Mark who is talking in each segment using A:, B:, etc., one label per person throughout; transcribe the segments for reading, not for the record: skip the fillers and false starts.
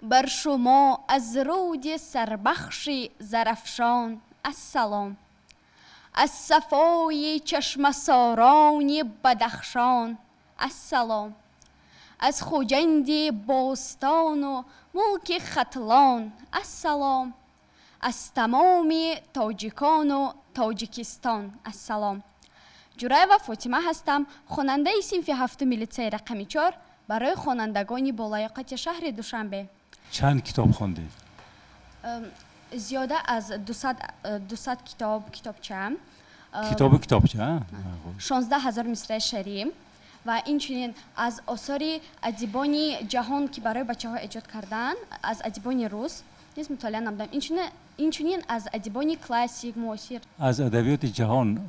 A: Бар шумо аз рӯди сарбахши Зарафшон ассалом, аз сафои чашмасорони Бадахшон ассалом, аз Хуҷанди бостону мулки Хатлон ассалом, аз тамоми тоҷикону Тоҷикистон ассалом. Ҷураева Фотима ҳастам, хонандаи синфи ҳафтуми литсейи рақами 4 барои хонандагони болаёқати шаҳри Душанбе.
B: Чанд китоб хондед?
A: Зиёда аз 200 китоб, китобча.
B: Китобу китобча?
A: 16 000 мисраи шеърӣ ва инчунин аз осори адибони ҷаҳон, ки барои бачаҳо эҷод карданд, аз адибони рус низ мутолиа намудам, инчунин аз адибони классик, муосир.
B: Аз адабиёти ҷаҳон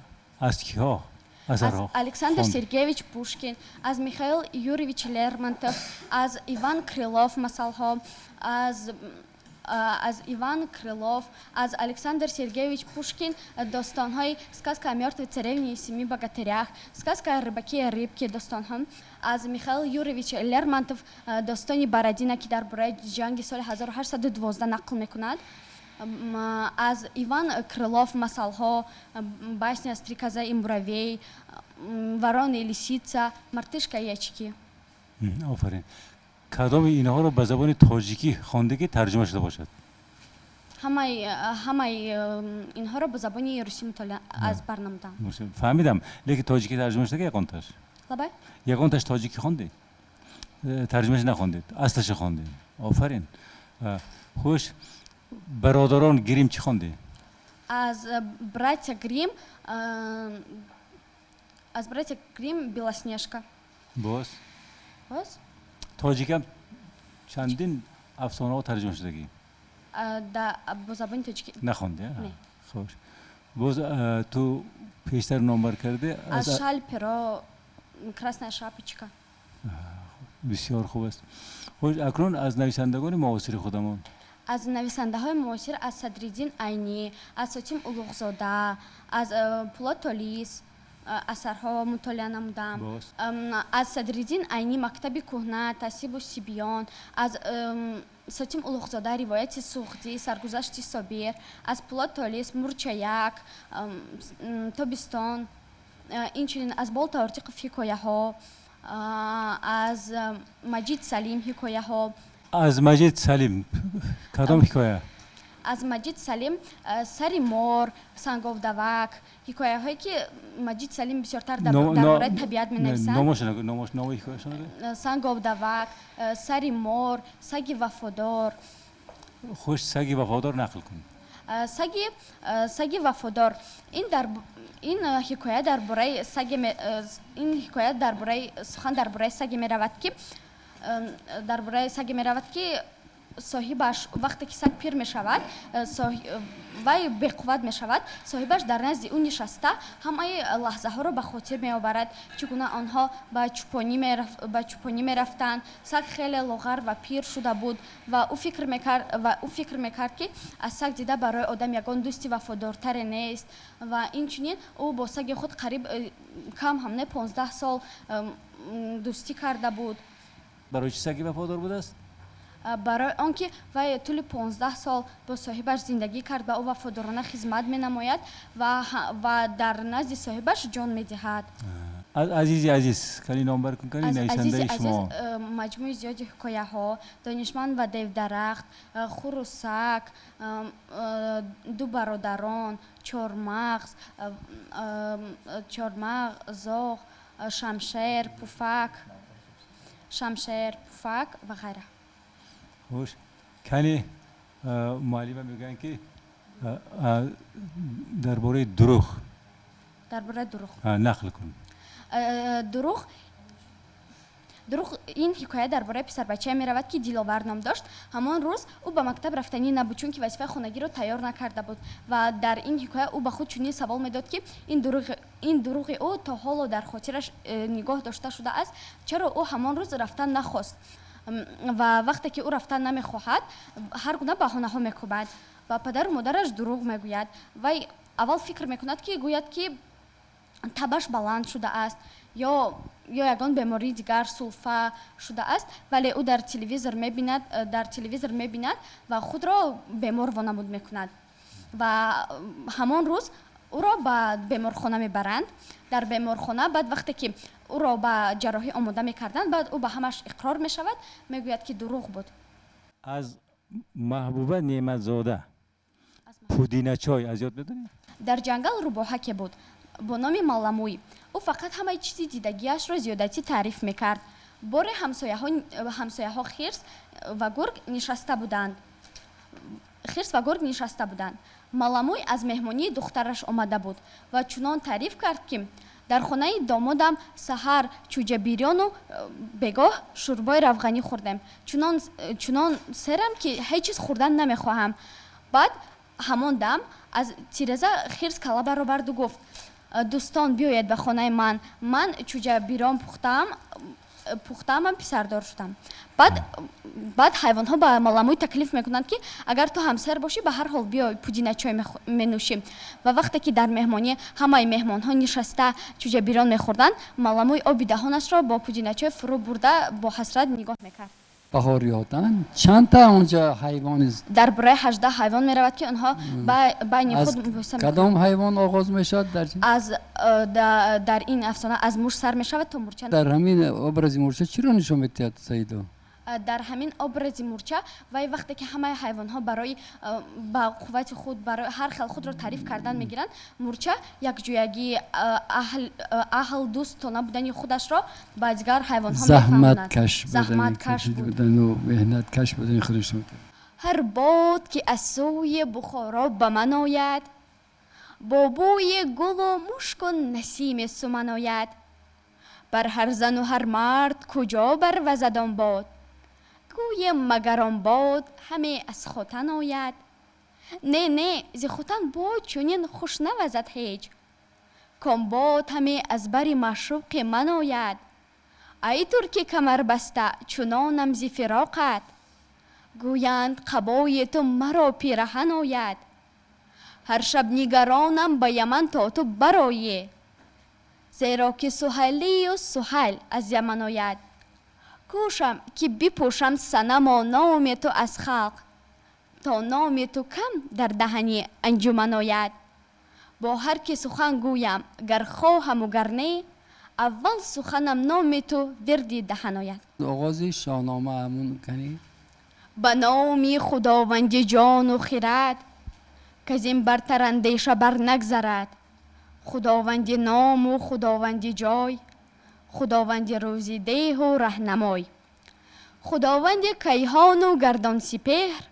B: аз киҳо
A: аз Александр Сергеевич Пушкин, аз Михаил Юрьевич Лермонтов, аз Иван Крылов масалҳо, аз Иван Крылов, аз Александр Сергеевич Пушкин достонҳои «Сказка о мёртвой царевне и семи богатырях», «Сказка о рыбаке и рыбке» достонҳо, аз Михаил Юрьевич Лермонтов достони «Бородино», ки дар бораи ҷанги соли 1812 нақл мекунад, аз Иван Крылов масалҳо, басня «Стрекоза и муравей», «Ворона и лисица», «Мартышка и очки».
B: Офарин. Кадоми инҳоро ба забони тоҷикӣ хонде, ки тарҷума шуда бошад?
A: Ҳамаи инҳоро ба забони русӣ мутолиа аз бар намудам.
B: Фаҳмидам, лекин тоҷикӣ тарҷума шуда ягонташ?
A: Лабай.
B: Ягонташ тоҷикӣ хондед? Тарҷумааш нахондед, аслаша хондед. Офарин. Хуш, бародарон Грим чӣ хондед?
A: Аз братья Грим, аз братья Грим «Белоснежка».
B: Боз?
A: Боз.
B: Тоҷикам чандин афсонаҳо тарҷума шудагӣ.
A: Бо забони тоҷикӣ.
B: Нахонде? Хуш, боз ту пештар номбар карде.
A: Аз Шарль Перро «Красная шапочка».
B: Бисёр хуб аст. Хуш, акнун аз нависандагони муосири худамон.
A: Аз нависандаҳои муосир аз Садриддин Айнӣ, аз Сотим Улуғзода, аз Пулод Толис асарҳо мутолиа намудам. Аз Садриддин Айнӣ «Мактаби кӯҳна», «Таҳзибу сибён», аз Сотим Улуғзода «Ривояти суғдӣ», «Саргузашти Собир», аз Пулод Толис «Мурчаяк», «Тобистон», инчунин аз Болта Ортиқов ҳикояҳо, аз Маҷид Салим ҳикояҳо.
B: Аз Маҷид Салим кадом ҳикоя?
A: Аз Маҷид Салим «Сари мор», «Санговдавак», ҳикояҳое, ки Маҷид Салим бисёртар дар бораи табиат менависанд. «Санговдавак», «Сари мор», «Саги вафодор».
B: Хуш, «Саги вафодор» нақл кун.
A: Саги вафодор, ин ҳикоя дар бораи саге, ин ҳикоя дар бораи, сухан дар бораи саге меравад, ки соҳибаш, вақте ки саг пир мешавад вай беқувват мешавад, соҳибаш дар назди ӯ нишаста, ҳамаи лаҳзаҳоро ба хотир меоварад, чӣ гуна онҳо ба чӯпонӣ мерафтанд. Саг хеле лоғар ва пир шуда буд ва ӯ фикр мекард, ки аз саг дида барои одам ягон дӯсти вафодортаре нест. Ва инчунин ӯ бо саги худ қариб кам ҳам не 15 сол дӯстӣ карда буд.
B: Барои чӣ саги вафодор будааст?
A: Барои он ки вай тӯли 15 сол бо соҳибаш зиндагӣ кард, ба ӯ вафодорона хизмат менамояд ва дар назди соҳибаш ҷон медиҳад.
B: Аз Азизи Азиз кани номбар кун, кани нависандаи шумо.
A: Маҷмӯи зиёди ҳикояҳо, «Донишманд ва девдарахт», «Хурусак», «Ду бародарон», «Чормағз», «Зоғ», «Шамшер пуфак», «Шамшер пуфак» ва ғайра.
B: Хуш, кани муаллима мегӯянд, ки дар бораи дурӯғ.
A: Дар бораи дурӯғ.
B: Нақл кун.
A: Дурӯғ, ин ҳикоя дар бораи писарбачае меравад, ки Диловар ном дошт. Ҳамон рӯз ӯ ба мактаб рафтанӣ набуд, чунки вазифаи хонагиро тайёр накарда буд. Ва дар ин ҳикоя ӯ ба худ чунин савол медод, ки ин дурӯғи ӯ то ҳоло дар хотираш нигоҳ дошта шудааст: чаро ӯ ҳамон рӯз рафтан нахост? Ва вақте ки ӯ рафтан намехоҳад, ҳар гуна баҳонаҳо мекӯбад, ба падару модараш дурӯғ мегӯяд. Вай аввал фикр мекунад, ки гӯяд, ки Табаш баланд шудааст ё ягон бемории дигар, сулфа шудааст, вале ӯ дар телевизор мебинад ва худро бемор вонамуд мекунад. Ва ҳамон рӯз ӯро ба беморхона мебаранд. Дар беморхона баъд, вақте ки ӯро ба ҷарроҳӣ омода мекарданд, баъд ӯ ба ҳамаш иқрор мешавад, мегӯяд, ки дурӯғ буд.
B: Аз Маҳбуба Неъматзода «Пудиначой» аз ёд медонед?
A: Дар ҷангал рӯбоҳаке буд бо номи Маламӯй. Ӯ фақат ҳамаи чизи дидагиашро зиёдатӣ таъриф мекард. Боре ҳамсояҳо хирс ва гург нишаста буданд. Маламӯй аз меҳмонии духтараш омада буд ва чунон таъриф кард, ки дар хонаи домодам саҳар чӯҷа бирёну бегоҳ шӯрбои равғанӣ хӯрдем. Чунон серам, ки ҳеҷ чиз хӯрдан намехоҳам. Баъд ҳамон дам аз тиреза хирс калла бароварду гуфт: «Дӯстон, биёед ба хонаи ман, ман чӯҷа бирён пухтаам, ман писардор шудам». Баъд ҳайвонҳо ба Маламӯй таклиф мекунанд, ки агар ту ҳам сер бошӣ, ба ҳар ҳол биё, пудиначой менӯшӣ. Ва вақте ки дар меҳмонӣ ҳамаи меҳмонҳо нишаста чӯҷа бирён мехӯрданд, Маламӯй оби даҳонашро бо пудиначой фурӯ бурда, бо ҳасрат нигоҳ мекард.
C: Баҳориётан чандта онҷа ҳайвони?
A: Дар бораи 18 ҳайвон меравад, ки онҳо байни худ мубоҳиса.
C: Кадом ҳайвон оғоз мешавад дар?
A: Аз дар ин афсона аз муш сар мешавад то мурча.
C: Дар ҳамин образи мурча чиро нишон медиҳад Саидо?
A: Дар ҳамин образи мурча вай, вақте ки ҳамаи ҳайвонҳо барои ба қуввати худ, барои ҳар хел худро таъриф кардан мегиранд, мурча якҷоягӣ, аҳл, дӯст то набудани худашро ба дигар ҳайвонҳо.
C: Заҳматкаш будану меҳнаткаш будани худаш.
A: Ҳар бод, ки аз сӯи Бухоро ба ман ояд, бо бӯи гулу мушку насими суман ояд. Бар ҳар зану ҳар мард куҷо барвазад он бод, гӯем, магар он бод ҳаме аз Хотан ояд? Не, не, зи Хотан бод чунин хуш навазад ҳеҷ, кон бод ҳаме аз бари маъшуқи ман ояд. Ай турки камарбаста, чунонам зи фироқат, гӯянд, қабои ту маро пираҳан ояд. Ҳар шаб нигаронам ба Яман, то ту бароӣ, зеро ки суҳайлию Суҳайл аз Яман ояд. Кӯшам, ки бипӯшам, санамо, номи ту аз халқ, то номи ту кам дар даҳани анҷуман ояд. Бо ҳар ки сухан гӯям, гар хоҳаму гар не, аввал суханам номи ту вирди даҳан ояд.
C: Оғози Шоҳнома ҳамун кани.
A: Ба номи Худованди ҷону хирад, каз ин бартар андеша бар нагзарад, Худованди ному худованди ҷой, худованди рӯзи деҳу раҳнамой, худованди кайҳону гардон сипеҳр,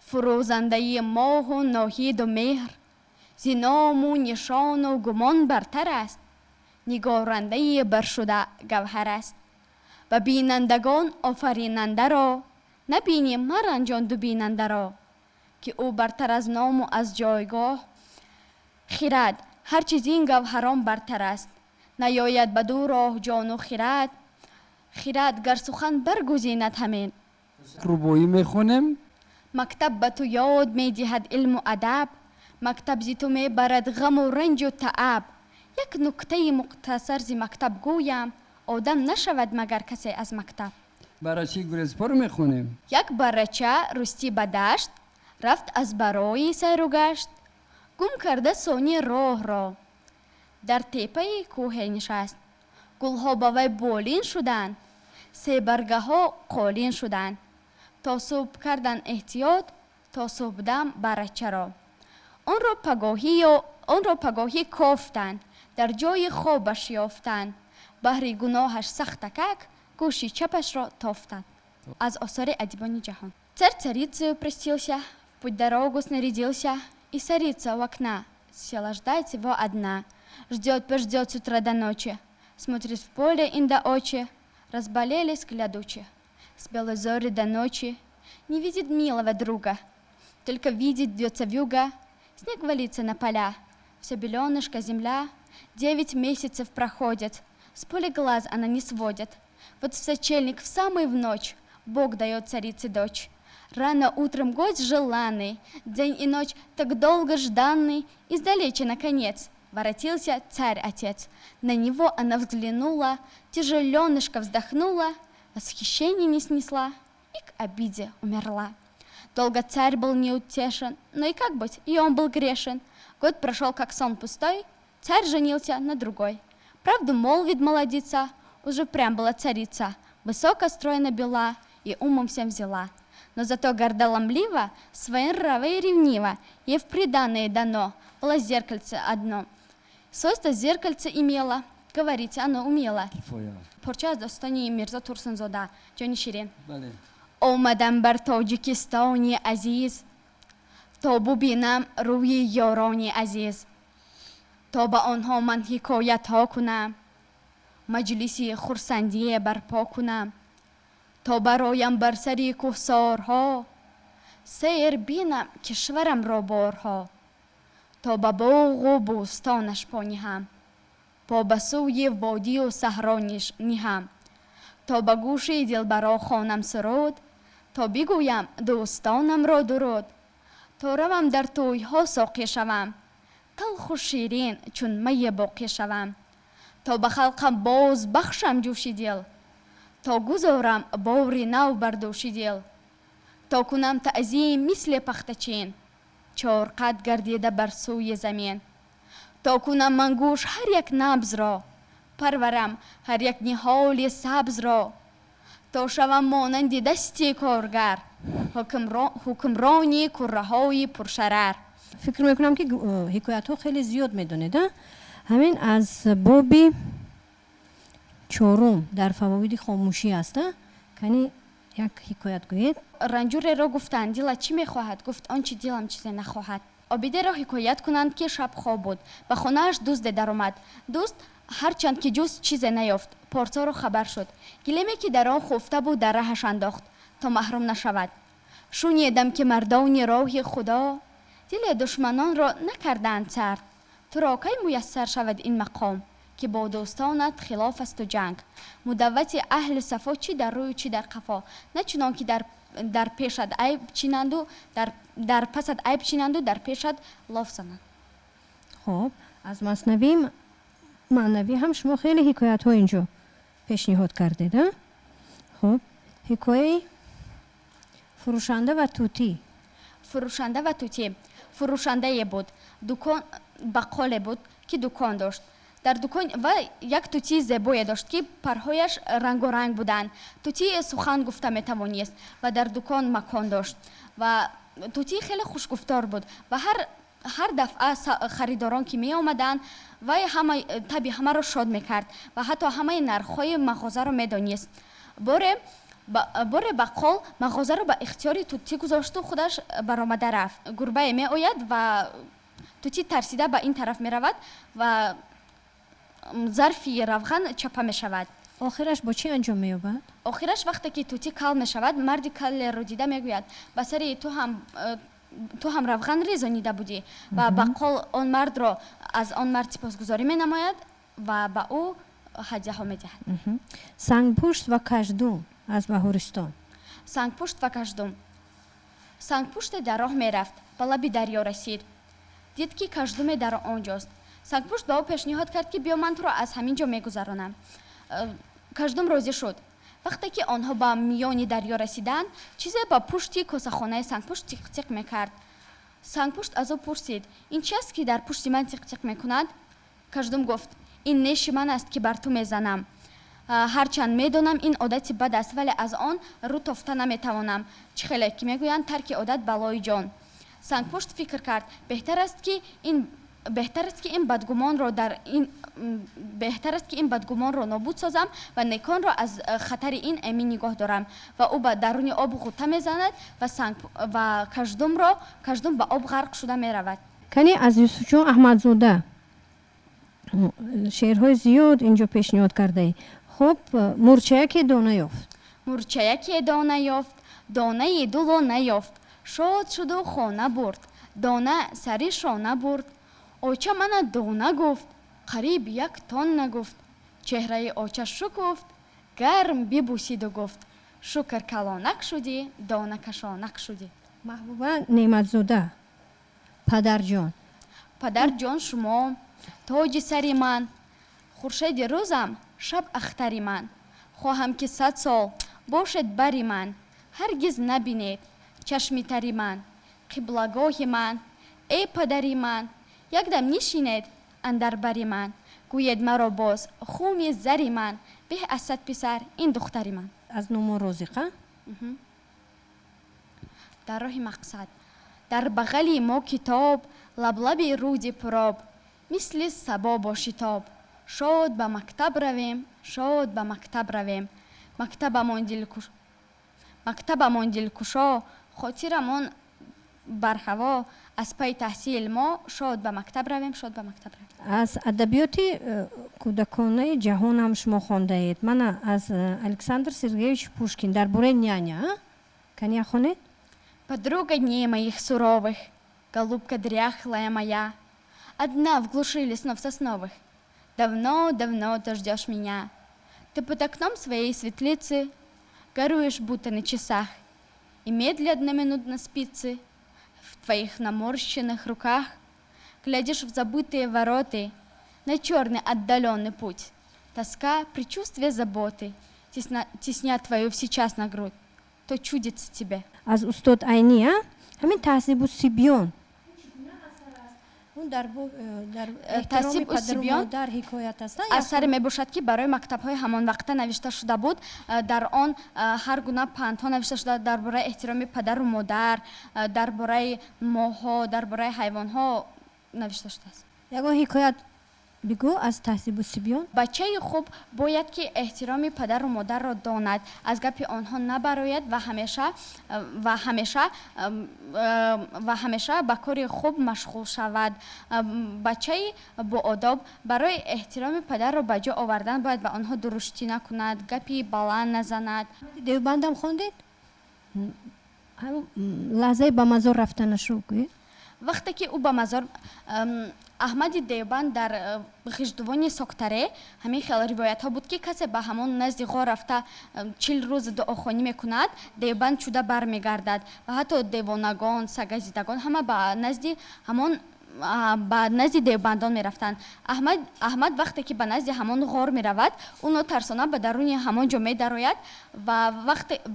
A: фурӯзандаи моҳу ноҳиду меҳр, зи ному нишону гумон бартар аст, нигорандаи баршуда гавҳар аст. Ба бинандагон офаринандаро набинӣ, маранҷонду бинандаро, ки ӯ бартар аз ному аз ҷойгоҳ. Хирад ҳар чиз ин гавҳарон бартар аст, наёяд ба ду роҳ ҷону хирад. Хирад гар сухан баргузинад ҳамин.
C: Рубоӣ мехонем.
A: Мактаб ба ту ёд медиҳад илму адаб, мактаб зи ту мебарад ғаму ранҷу тааб. Як нуктаи мухтасар зи мактаб гӯям: одам нашавад магар касе аз мактаб.
C: Барачаи гурезпоро мехонем.
A: Як барача рустӣ ба дашт рафт аз барои сайру гашт, гум карда сони роҳро, дар теппаи кӯҳе нишаст. Гулҳо ба вай болин шуданд, себаргаҳо қолин шуданд. То субҳ кардан эҳтиёт, то субҳдам барачаро онро пагоҳӣ кофтанд, дар ҷои хобаш ёфтанд. Баҳри гуноҳаш сахтакак гӯши чапашро тофтанд. Аз осори адибони ҷаҳон. Царь царицею простился, в путь дорогу снарядился, и царица у окна села ждать его одна. Ждет, пождет с утра до ночи, смотрит в поле инда очи, разболелись глядучи. С белой зори до ночи не видит милого друга, только видит, вьется вьюга, снег валится на поля, все беленышко земля, 9 месяцев проходит, с поля глаз она не сводит. Вот в сочельник, в самый в ночь, Бог дает царице дочь. Рано утром гость желанный, день и ночь так долго жданный, издалече наконец. Воротился царь-отец. На него она взглянула, тяжеленышко вздохнула, восхищение не снесла и к обиде умерла. Долго царь был неутешен, но и как быть, и он был грешен. Год прошел, как сон пустой, царь женился на другой. Правду молвит молодица, уже прям была царица, высоко стройно бела и умом всем взяла. Но зато гордоломлива, своенрава и ревнива, ей в приданое дано было зеркальце одно. Свойство зеркальце имело, говорить оно умело. Порча аз достони Мирзо Турсунзода, Ҷони Ширин. Омадам бар Тоҷикистони азиз, то бубинам рӯи ёрони азиз, то ба онҳо ман ҳикоятҳо кунам, маҷлиси хурсандие барпо кунам, то бароям бар сари кӯҳсорҳо, сейр бинам кишварамро борҳо, то ба боғу бӯстонаш по ниҳам, по ба сӯи водию саҳро ниҳам, то ба гӯши дилбаро хонам суруд, то бигӯям дӯстонамро дуруд, то равам дар тӯйҳо соқӣ шавам, талху ширин чун майе боқӣ шавам, то ба халқам боз бахшам ҷӯши дил, то гузорам бори нав бар дӯши дил, то кунам таъзим мисли пахтачин, чорқад гардида бар сӯи замин, то кунам ман гӯш ҳар як набзро, парварам ҳар як ниҳоли сабзро, то шавам монанди дасти коргар, ҳукмрони курраҳои пуршарар.
D: Фикр мекунам, ки ҳикоятҳо хеле зиёд медонед. Ҳамин аз боби чорум дар фавоиди хомӯшӣ аст. Кани як ҳикоят гӯед.
A: Ранҷуреро гуфтанд: дилат чӣ мехоҳад? Гуфт: он чи дилам чизе нахоҳад. Обидеро ҳикоят кунанд, ки шаб хоб буд. Ба хонааш дузде даромад. Дузд ҳарчанд ки ҷуст, чизе наёфт. Порсоро хабар шуд. Гилеме, ки дар он хуфта буд, дар раҳаш андохт, то маҳрум нашавад. Шунидам, ки мардони роҳи Худо дили душманонро накарданд сард. Туро кай муяссар шавад ин мақом, ки бо дӯстонат хилоф асту ҷанг? Мудаввати аҳли сафо чӣ дар рӯю, чӣ дар қафо, на чунон ки дар пешат айб чинанду дар пасат айб чинанду дар пешат лоф зананд.
D: Хоб, аз Маснавии маънавӣ ҳам шумо хеле ҳикоятҳо инҷо пешниҳод кардед. Хоб, ҳикояи фурӯшанда ва тутӣ.
A: Фурӯшанда ва тутӣ. Фурӯшандае буд, дукон бақоле буд, ки дукон дошт. Дар дукон ва як тутии зебое дошт, ки парҳояш рангоранг буданд. Тутӣ сухан гуфта метавонист ва дар дукон макон дошт. Ва тутӣ хеле хушгуфтор буд ва ҳар дафъа харидорон ки меомаданд, вай ҳама таби ҳамаро шод мекард ва ҳатто ҳамаи нархҳои мағозаро медонист. Боре бақол мағозаро ба ихтиёри тутӣ гузошту худаш баромада рафт. Гурбае меояд ва тутӣ тарсида ба ин тараф меравад ва зарфи равған чапа мешавад.
D: Охираш бо чӣ анҷом меёбад?
A: Охираш вақте ки тутӣ кал мешавад, марди каллеро дида мегӯяд: ба сари ту ҳам равған резонида будӣ. Ва бақол он мардро аз он мард сипосгузорӣ менамояд ва ба ӯ ҳадяҳо медиҳад.
D: Сангпушт ва каждум аз Баҳористон.
A: Сангпушт ва каждум. Сангпуште дар роҳ мерафт, ба лаби дарё расид. Дид, ки каждуме дар он ҷост. Сангпушт ба ӯ пешниҳод кард, ки биё, ман туро аз ҳамин ҷо мегузаронам. Каждум розӣ шуд. Вақте ки онҳо ба миёни дарё расиданд, чизе ба пушти косахонаи сангпушт тиқ-тиқ мекард. Сангпушт аз ӯ пурсид: ин чи аст, ки дар пушти ман тиқ-тиқ мекунад? Каждум гуфт: ин неши ман аст, ки бар ту мезанам. Ҳарчанд медонам, ин одати бад аст, вале аз он рӯ тофта наметавонам. Чӣ хеле ки мегӯянд, тарки одат балои ҷон. Сангпушт фикр кард: беҳтар аст, ки ин бадгумонро нобуд созам ва неконро аз хатари ин эмин нигоҳ дорам. Ва ӯ ба даруни об ғӯта мезанад ва каждум ба об ғарқ шуда меравад.
D: Кани аз Юсуфҷон Аҳмадзода шеърҳои зиёд инҷо пешниҳод кардаӣ. Хуб, мурчаяке дона ёфт.
A: Мурчаяке дона ёфт, донаи дуло наёфт, шод шуду хона бурд, дона сари шона бурд. Оча мана дона гуфт, қариб як тонна гуфт. Чеҳраи оча шукуфт, гарм бибусиду гуфт: шукр, калонак шудӣ, дона кашонак шудӣ.
D: Маҳбуба Неъматзода, падарҷон.
A: Падарҷон, шумо Тоҷи сари ман, хуршеди рӯзам, шаб ахтари ман. Хоҳам ки 100 сол бошед бари ман, ҳаргиз набинед чашми тари ман. Қиблагоҳи ман, эй падари ман, якдам нишинед андар бари ман. Гӯед маро боз хуми зари ман, беҳ аз 100 писар ин духтари ман.
D: Аз нуму розиқа?
A: Дар роҳи мақсад. Дар бағали мо китоб, лаблаби рӯди пуроб, мисли сабо бо шитоб. Шод ба мактаб равем, шод ба мактаб равем. Мактабамон дилкушо, хотирамон барҳаво, аз пайи таҳсил мо шод ба мактаб равем, шод ба мактаб равем.
D: Аз адабиёти кӯдаконаи ҷаҳон ҳам шумо хондаед. Мана аз Александр Сергеевич Пушкин дар бораи няня. Каня хонед?
A: Подруга дней моих суровых, голубка дряхлая моя, одна в глуши леснов сосновых. Давно-давно ты ждешь меня. Ты под окном своей светлицы горуешь, будто на часах, и медленно одноминутно спицы в твоих наморщенных руках глядишь в забытые вороты на черный отдаленный путь. Тоска, предчувствие заботы теснят твою сейчас на грудь. То чудится тебе.
D: Аз устод Айни, а? Ҳамин Таҳзибу Сибён.
A: Таҳзибу Сибён асаре мебошад, ки барои мактабҳои ҳамон вақта навишта шуда буд. Дар он ҳар гуна пандҳо навишта шуда дар бораи эҳтироми падару модар, дар бораи моҳҳо, дар бораи ҳайвонҳо навишта шудааст.
D: Ягон ҳикоят бигӯ аз Таҳзибу Сибён.
A: Бачаи хуб бояд ки эҳтироми падару модарро донад, аз гапи онҳо набарояд ва ҳамеша ба кори хуб машғул шавад. Бачаи боодоб барои эҳтироми падарро ба ҷо овардан бояд ба онҳо дуруштӣ накунад, гапи баланд назанад.
D: Девбандам хондед? Лаҳзаи ба мазор рафтанашро гӯед.
A: Вақте ки ӯ ба мазор Аҳмади Девбанд дар ғиждувони Соктаре ҳамин хел ривоятҳо буд, ки касе ба ҳамон назди ғор рафта 40 рӯз дуохонӣ мекунад, Девбанд чуда бармегардад ва ҳатто девонагон, сагазидагон ҳама ба назди ҳамон ба назди девбандон мерафтанд. Аҳмад вақте ки ба назди ҳамон ғор меравад, ӯ нотарсона ба даруни ҳамон ҷо медарояд ва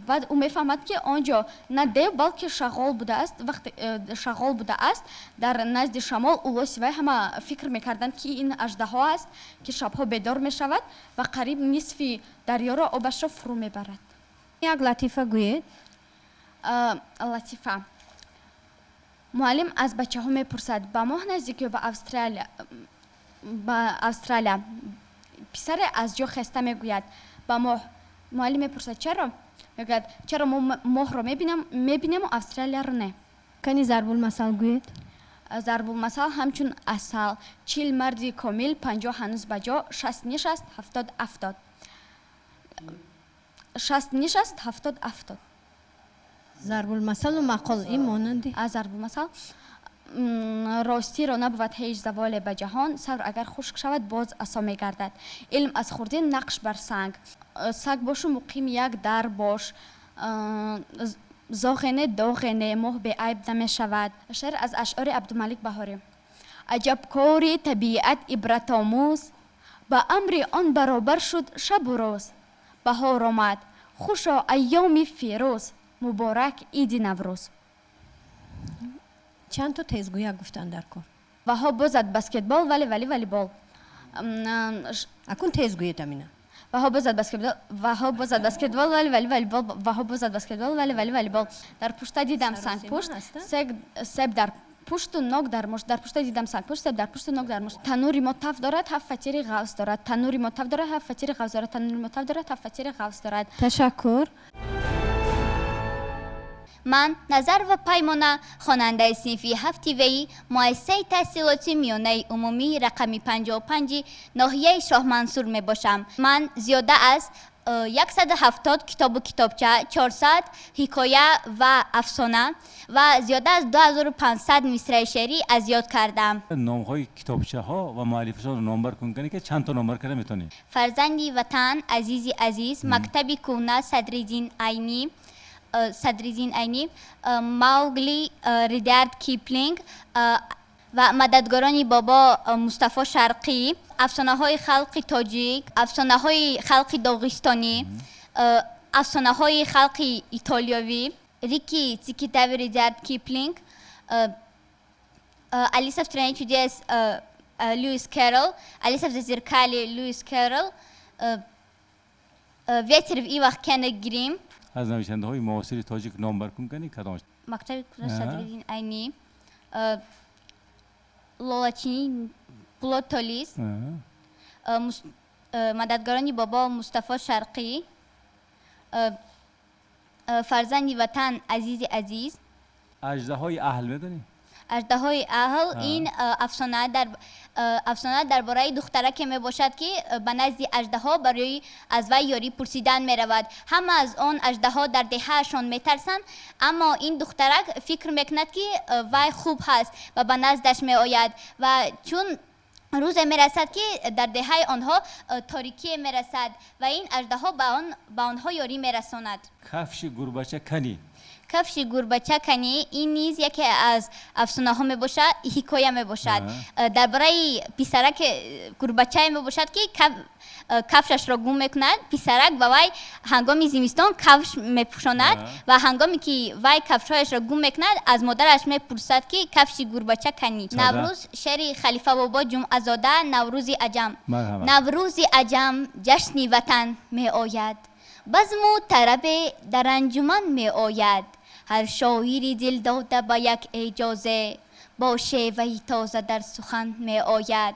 A: баъд ӯ мефаҳмад, ки он ҷо на дев, балки шағол будааст. Вақте шағол будааст, дар назди шамол улоси вай ҳама фикр мекарданд, ки ин аждаҳо аст, ки шабҳо бедор мешавад ва қариб нисфи дарёро обашро фурӯ мебарад.
D: Як латифа гӯед.
A: Латифа. Муаллим аз бачаҳо мепурсад: ба моҳ наздик ё ба Австралия? Писаре аз ҷо хеста мегӯяд: ба моҳ. Муаллим мепурсад: чаро? Мегӯяд: чаро мо моҳро мебинему Австралияро не?
D: Кани зарбулмасал гӯед.
A: Зарбулмасал ҳамчун асал: 40 марди комил, 50 ҳанӯз ба ҷо, 60 нишаст, 70 афтод. 60 нишаст, 70 афтод.
D: Зарбулмасалу мақол ин монанди?
A: Аз зарбулмасал: ростиро набувад ҳеҷ заволе ба ҷаҳон, сабр агар хушк шавад, боз асо мегардад. Илм аз хурдӣ нақш бар санг. Саг бошу муқими як дар бош. Зоғене доғене, моҳ беайб намешавад. Шеър аз ашъори Абдумалик Баҳорӣ. Аҷаб кори табиат ибратомӯз, ба амри он баробар шуд шабу рӯз. Баҳор омад, хушо айёми фирӯз, муборак иди Наврӯз.
D: Чанд то тезгӯяк гуфтанд дар кор?
A: Ваҳоб бозад баскетбол, вале вале волейбол.
D: Акун тезгӯед амина.
A: Ваҳоб бозад баскетбол, Ваҳоб бозад баскетбол, вале вале волейбол, Ваҳоб бозад баскетбол, вале вале волейбол. Дар пушта дидам сангпушт, себ дар пушту нок дар мушт. Дар пушта дидам сангпушт, себ дар пушту нок дар мушт. Танури мо таф дорад, ҳафт фатири ғавс дорад. Танури мо таф дорад, ҳафт фатири ғавс дорад. Танури мо таф дорад, ҳафт фатири ғавс дорад.
D: Ташаккур.
E: Ман Назарова Паймона, хонандаи синфи 7 вӣ муассисаи таҳсилоти миёнаи умумии рақами 55 ноҳияи Шоҳмансур мебошам. Ман зиёда аз 170 китобу китобча, 400 ҳикоя ва афсона ва зиёда аз 2500 мисраи шеърӣ аз ёд кардам.
B: Номҳои китобчаҳо ва муаллифашонро номбар кун, ки чанд то номбар карда метавонӣ?
E: Фарзанди ватан, Азизи азиз, Мактаби кӯҳна, Садриддин Айнӣ, Маугли, Редярд Киплинг, Ва Мададгорони бобо Мустафо Шарқӣ, афсонаҳои халқи тоҷик, афсонаҳои халқи доғистонӣ, афсонаҳои халқи итолиёвӣ, Рикки Тикки Тави Редярд Киплинг, Алиса в стране чудес Льюис Кэрролл, Алиса в зазеркалье Льюис Кэрролл, Ветер в ивах Кеннет Грим.
B: Аз нависандаҳои муосири тоҷик номбар кун, кани, кадом?
E: Мактаби Садриддин Айнӣ, Лолачинӣ Пулод Толис, Мададгорони бобо Мустафо Шарқӣ, Фарзанди ватан Азизи Азиз.
B: Аждаҳои аҳл медонӣ?
E: Аждаҳои аҳл, ин афсона дар бораи духтараке мебошад, ки ба назди аждаҳо барои аз вай ёрӣ пурсидан меравад. Ҳама аз он аждаҳо дар деҳаашон метарсанд, аммо ин духтарак фикр мекунад, ки вай хуб ҳаст ва ба наздаш меояд. Ва чун рӯзе мерасад, ки дар деҳаи онҳо торикие мерасад ва ин аждаҳо ба онҳо ёрӣ мерасонад.
B: Кафши гурбача канӣ?
E: Кафши гурбача канӣ, ин низ яке аз афсонаҳо мебошад, ҳикоя мебошад дар бораи писарак, гурбачае мебошад, ки кафшашро гум мекунад. Писарак ба вай ҳангоми зимистон кафш мепӯшонад ва ҳангоме ки вай кафшҳояшро гум мекунад, аз модараш мепурсад, ки кафши гурбача канӣ? Наврӯз, шеъри Халифа бобо Ҷумъазода, Наврӯзи аҷам. Наврӯзи аҷам, ҷашни ватан меояд, базму тарабе дар анҷуман меояд. Ҳар шоири дилдода ба як эъҷозе бо шеваи тоза дар сухан меояд.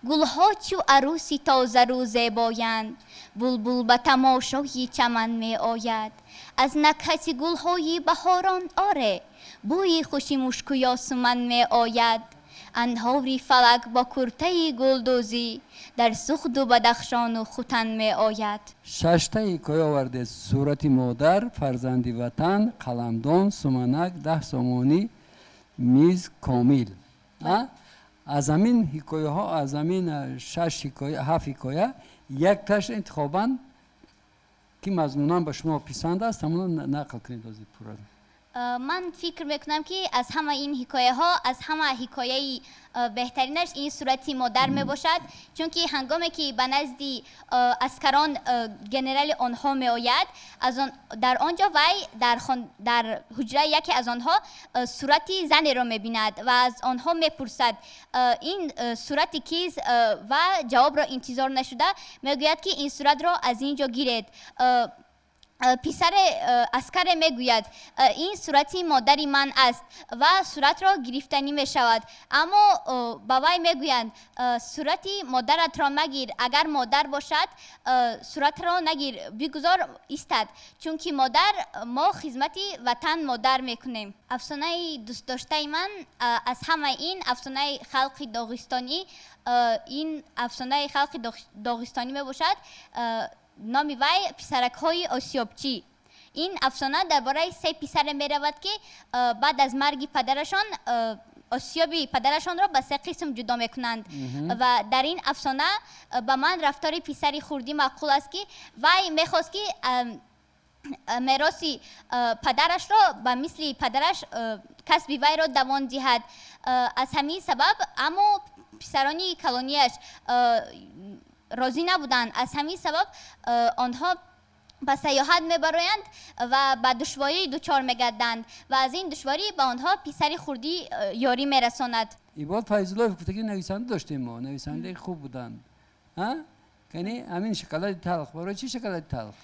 E: Гулҳо чу арӯси тозарӯ зебоянд, булбул ба тамошои чаман меояд. Аз накҳати гулҳои баҳорон, оре, бӯи хуши мушку ёсуман меояд. Анҳори фалак бо куртаи гулдӯзӣ дар Суғду Бадахшону Хутан меояд.
C: Шашта ҳикоя овардед: Сурати модар, Фарзанди ватан, Қаламдон, Суманак, 10 сомонӣ, Миз комил. Аз ҳамин ҳикояҳо, аз ҳамин шаш ҳикоя, ҳафт ҳикоя якташ интихобан, ки мазмунан ба шумо писанд аст, ҳамоно нақл кунед ози пурра.
E: Ман фикр мекунам, ки аз ҳама ин ҳикояҳо, аз ҳама ҳикояи беҳтаринаш ин Сурати модар мебошад, чунки ҳангоме ки ба назди аскарон генерали онҳо меояд, дар он ҷо вай дар ҳуҷраи яке аз онҳо сурати занеро мебинад ва аз онҳо мепурсад, ин сурати кист, ва ҷавобро интизор нашуда мегӯяд, ки ин суратро аз ин ҷо гиред. Писаре аскаре мегӯяд, ин сурати модари ман аст, ва суратро гирифтанӣ мешавад, аммо ба вай мегӯянд, сурати модаратро магир, агар модар бошад, суратро нагир, бигузор истад, чунки модар мо хизмати ватан модар мекунем. Афсонаи дӯстдоштаи ман аз ҳама ин афсонаи халқи доғистонӣ, ин афсонаи халқи доғистонӣ мебошад. Номи вай Писаракҳои осиёбчӣ. Ин афсона дар бораи се писаре меравад, ки баъд аз марги падарашон осиёби падарашонро ба се қисм ҷудо мекунанд. Ва дар ин афсона ба ман рафтори писари хурдӣ маъқул аст, ки вай мехост, ки мероси падарашро ба мисли падараш касби вайро давон диҳад. Аз ҳамин сабаб, аммо писарони калонияш розӣ набуданд. Аз ҳамин сабаб онҳо ба сайёҳат мебароянд ва ба душворӣ дучор мегарданд ва аз ин душворӣ ба онҳо писари хурдӣ ёрӣ мерасонад.
C: Ибод Файзуллоев гуфта, ки нависанда доштем мо, нависандаи хуб буданд. Кани, ҳамин шоколади талх, барои чӣ шоколади талх?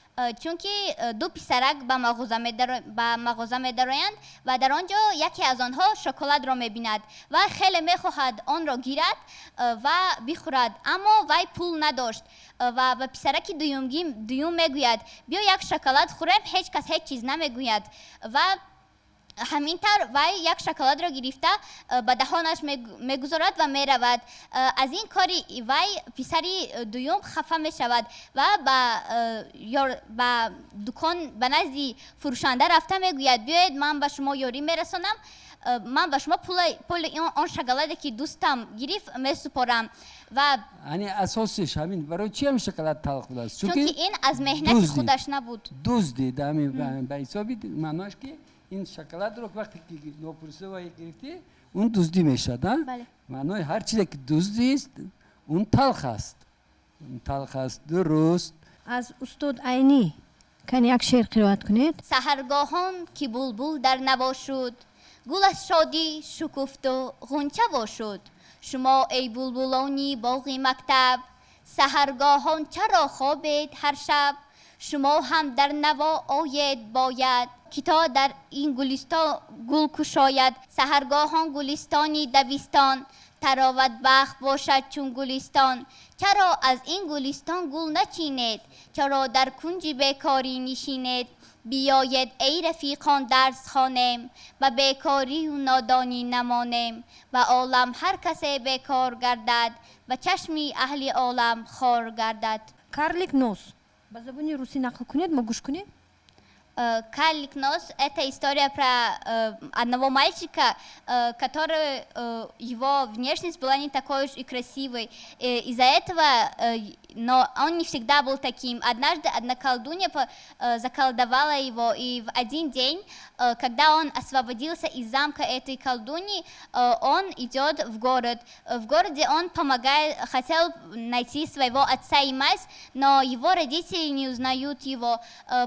E: Чунки ду писарак ба мағоза медароянд ва дар он ҷо яке аз онҳо шоколадро мебинад ва хеле мехоҳад онро гирад ва бихӯрад, аммо вай пул надошт ва ба писараки дуюм мегӯяд, биё, як шоколад хӯрем, ҳеҷ кас ҳеҷ чиз намегӯяд. Ва ҳамин тавр вай як шоколадро гирифта ба даҳонаш мегузорад ва меравад. Аз ин кори вай писари дуюм хафа мешавад ва ба дукон, ба назди фурӯшанда рафта мегӯяд, биёед, ман ба шумо ёрӣ мерасонам, ман ба шумо пули он шоколаде, ки дӯстам гирифт, месупорам. Ва
C: Яъне асосиш ҳамин, барои чи ҳам шоколад талх будааст?
E: Чунки ин аз меҳнати худаш набуд.
C: Дуздид, ба ҳисоби маъноаш, ки ин шоколадро вақте ки нопурсида гирифтӣ, Он дуздӣ мешавад. Маънои ҳар чизе ки дуздист, он талх аст. Он талх аст. Дуруст.
D: Аз устод Айнӣ кани як шеър қироат кунед.
E: Саҳаргоҳон ки булбул дар наво шуд, гул аз шодӣ шукуфту ғунча во шуд. Шумо эй булбулони боғи мактаб, саҳаргоҳон чаро хобед ҳар шаб? Шумо ҳам дар наво оед бояд, ки то дар ин гулистон гул кушояд. Саҳаргоҳон гулистони дабистон, тароват бахт бошад чун гулистон. Чаро аз ин гулистон гул начинед? Чаро дар кунҷи бекорӣ нишинед? Биёед эй рафиқон дарс хонем, ба бекорию нодонӣ намонем. Ба олам ҳар касе бекор гардад, ба чашми аҳли олам хор гардад.
D: Карлик нос ба забони русӣ нақл кунед, мо гӯш кунем.
E: Карлик нос – это история про одного мальчика, который его внешность была не такой уж и красивой. Из-за этого, но он не всегда был таким. Однажды одна колдунья заколдовала его, и в один день, когда он освободился из замка этой колдуньи, он идет в город. В городе он помогает, хотел найти своего отца и мать, но его родители не узнают его,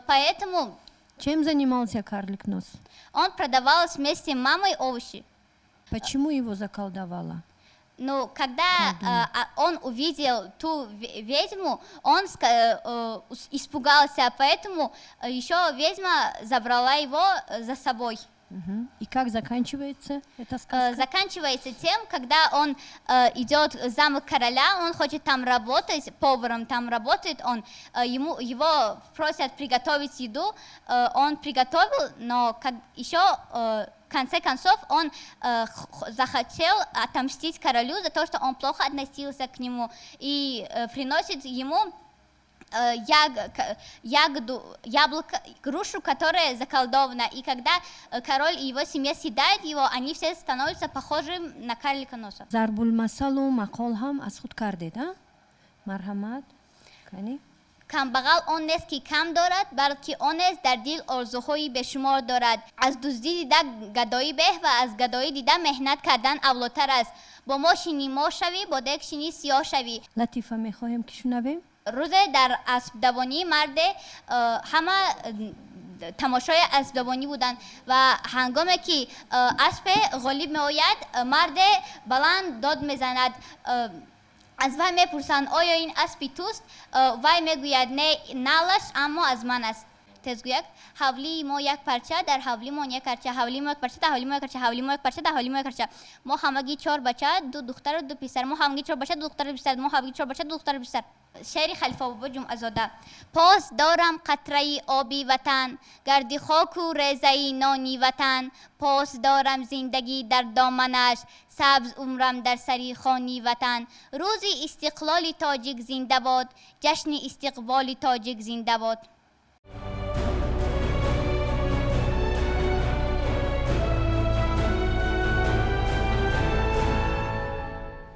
E: поэтому.
D: Чем занимался карлик нос?
E: Он продавал вместе с мамой овощи.
D: Почему его заколдовала?
E: Ну, когда он увидел ту ведьму, он испугался, поэтому еще ведьма забрала его за собой.
D: И как заканчивается эта сказка?
E: Заканчивается тем, когда он идет в замок короля, он хочет там работать, поваром там работает, он, его просят приготовить еду, он приготовил, но как, еще в конце концов он захотел отомстить королю за то, что он плохо относился к нему, и приносит ему ягоду, яблоко, грушу, которая заколдована. И когда король и его семья съедают его, они все становятся похожими на карлика носа.
D: Зарбулмасалу мақол ҳам аз худ кардед, а? Марҳамат, кани.
E: Камбағал он нест, ки кам дорад, балки он аст, дар дил орзуҳои бешумор дорад. Аз дуздӣ дида гадоӣ беҳ ва аз гадоӣ дида меҳнат кардан авлотар аст. Бо мо шинӣ моҳ шавӣ, бо дег шинӣ сиёҳ шавӣ.
D: Латифа мехоҳем ки шунавем.
E: Рӯзе дар аспдавонӣ марде ҳама тамошои аспдавонӣ буданд ва ҳангоме ки аспе ғолиб меояд, марде баланд дод мезанад. Аз вай мепурсанд, оё ин аспи туст? Вай мегӯяд, не, налаш, аммо аз ман аст. Тезгӯяк: ҳавлии мо як парча, дар ҳавлимон як арча. Ҳавлии мо як парча, дар ҳавлии мо як арча. Ҳавлии мо як парча, дар ҳавлии мо як арча. Мо ҳамагӣ чор бача, ду духтару ду писар. Мо ҳамагӣ чор бача, ду духтару писар. Мо ҳамагӣ чор бача, ду духтару писар. Шеъри Халифа Бобо Ҷумъазода. Пос дорам қатраи оби ватан, гарди хоку резаи нони ватан. Пос дорам зиндагӣ дар доманаш, сабз умрам дар сари хони ватан. Рӯзи истиқлоли тоҷик зинда бод, ҷашни истиқболи тоҷик зинда бод.